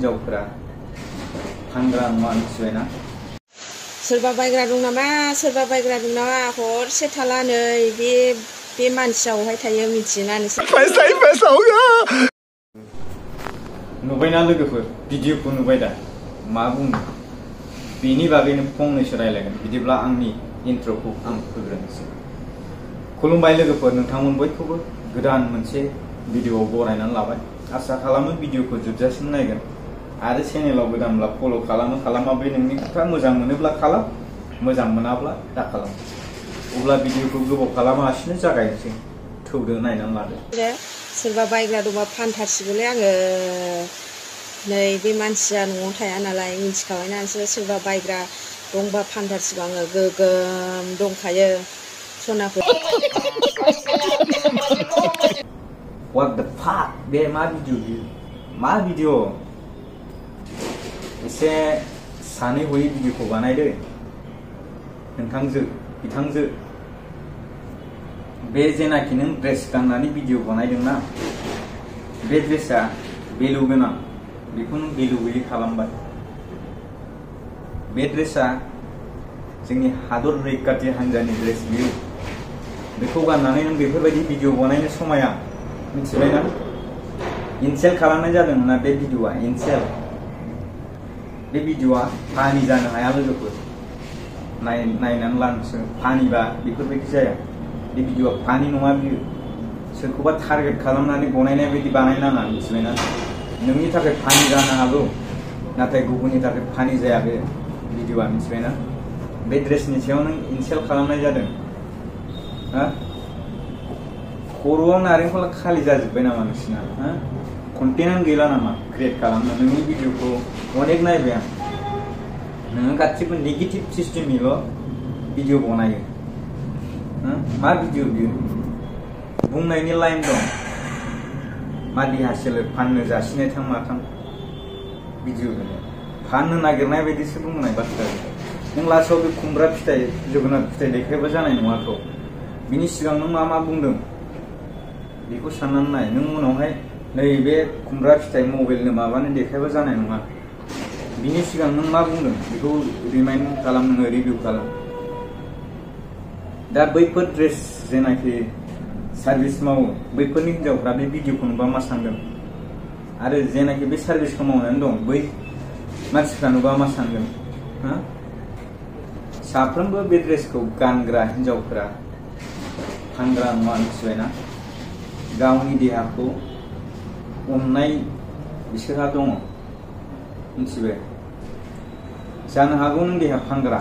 हिनजावफोरा फानग्रा नङा मिथिबायना सोरबा बायग्रा दं नामा सोरबा बायग्रा दं नामा हरसे थाला नै बे मानसियावहाय थायो मिथियोना नोंसोर नुबायना लोगोफोर भिडिअखौ नुबाय दा मा बुङो बेनि बागैनो फंनैसो रायलायगोन बिदिब्ला आंनि इन्ट्र'खौ आं होग्रोनोसै खुलुमबाय लोगोफोर नोंथांमोन बयखौबो गोदान मोनसे भिडिअआव बरायनानै लाबाय आसा खालामो भिडिअखौ जोबजासिम नायगोन आरो चेनेलाव गोदानब्ला फल' खालामाबा नोंनि खोथा मोजां मोनोब्ला खालाम मोजां मोनाब्ला दा खालाम अब्ला भिडिअखौ गोबाव खालामालासिनो जागायनोसै थौदो नायनानै लादो सोरबा बायग्रा दंबा फानथारसिगौलै आङो नै बे मानसिया न'आव थाया नालाय मिथिखाबायना नोंसोर सोरबा बायग्रा दंबा फानथारसिगौ आङो गोगोम दंखायो सनाफोर What the fuck बे मा भिडिअ एसे सानै हयै भिडिअखौ बानायदो बिथांजो बे जेनाखि नों ड्रेस गाननानै भिडिअ बानायदोंना बे ड्रेसा भेलु गोनां बेखौ नों भेलु गैयै खालामबाय बे ड्रेसा जोंनि हादर रैखाथि हान्जानि ड्रेस बियो बेखौ गाननानै नों बेफोरबायदि भिडिअ बानायनो समाया मिथिबायना इनसेल खालामनाय जादोंमोन बे भिडिअआ इनसेल बे भिडिअआ फानि जानो हाया लोगोफोर नायनानै ला नोंसोर फानिबा बेफोरबायदि जाया बे भिडिअआ फानि नङा बियो सोरखौबा टारगेट खालामनानै बनायनाय बायदि बानायनाङा मिथिबायना नोंनि थाखाय फानि जानो हागौ नाथाय गुबुननि थाखाय फानि जाया बे भिडिअआ मिथिबायना बे ड्रेसनि सायाव नों इनसेल खालामनाय जादों खर'आव नारेंखला खालि जाजोब्बाय नामा नोंसिना कन्टेन्टआनो गैला नामा क्रिएट खालामनो नोंनि भिडिअखौ अनेक नायबाय आं नोङो गासिबो नेगेटिभ सिस्टेमनिल' भिडिअ बनायो मा भिडिअ बियो बुंनायनि लाइन दं मा देहा सोलेर फाननो जासिनाय थां माथां भिडिअ होनो फाननो नागिरनाय बायदिसो बुंनाय बाथ्रा नों लास्टआव बे खुमब्रा फिथाइ जोगोनार फिथाइ देखायबा जानाय नङाथ' बिनि सिगां नों मा बुंदों बेखौ साननानै नाय नों उनावहाय नैबे खुमब्रा फिथाइ मबाइलनो माबानो देखायबा जानाय नङा बिनि सिगां नों मा बुंदों बेखौ रिमाइन्ड खालाम नोङो रिभिउ खालाम दा बैफोर ड्रेस जेनाखि सार्भिस मावो बैफोरनि हिनजावफ्रा बे भिडिअखौ नुबा मा सानगोन आरो जेनाखि बे सार्भिसखौ मावनानै दं बै मानसिफ्रा नुबा मा सानगोन साफ्रोमबो बे ड्रेसखौ गानग्रा हिनजावफोरा फानग्रा नङा मिथिबायना गावनि देहाखौ अननाय बिसोरहा दङ मिथिबाय जानो हागौ नों देहा फानग्रा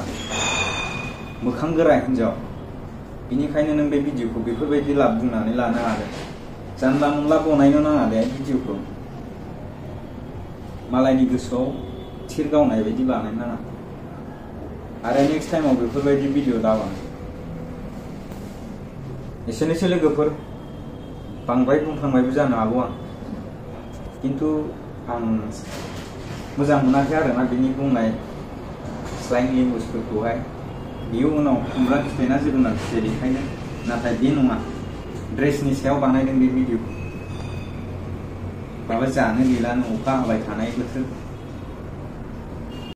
मोखां गोरा हिनजाव बिनिखायनो नों बे भिडिअखौ बेफोरबायदि बुंनानै लानो हादों जानला मोनला बनायनो नाङा दे भिडिअखौ मालायनि गोसोआव थिर गावनाय बायदि बानायनो नाङा आरो नेक्स्ट टाइमाव बेफोरबायदि भिडिअ दाबानो एसेनोसै लोगोफोर बांद्राय बुंफ्लांबायबो जानो हागौ आं खिन्थु आं मोजां मोनाखै आरोना बिनि बुंनाय स्लाइं लेंगुवेजफोरखौहाय बियो उनाव खुमब्रा फिथाइना जोगोनार फिथाइ देखायनो नाथाय बे नङा ड्रेसनि सायाव बानायदों बे भिडिअखौ माबा जानो गैला अखा हाबाय थानाय बोथोर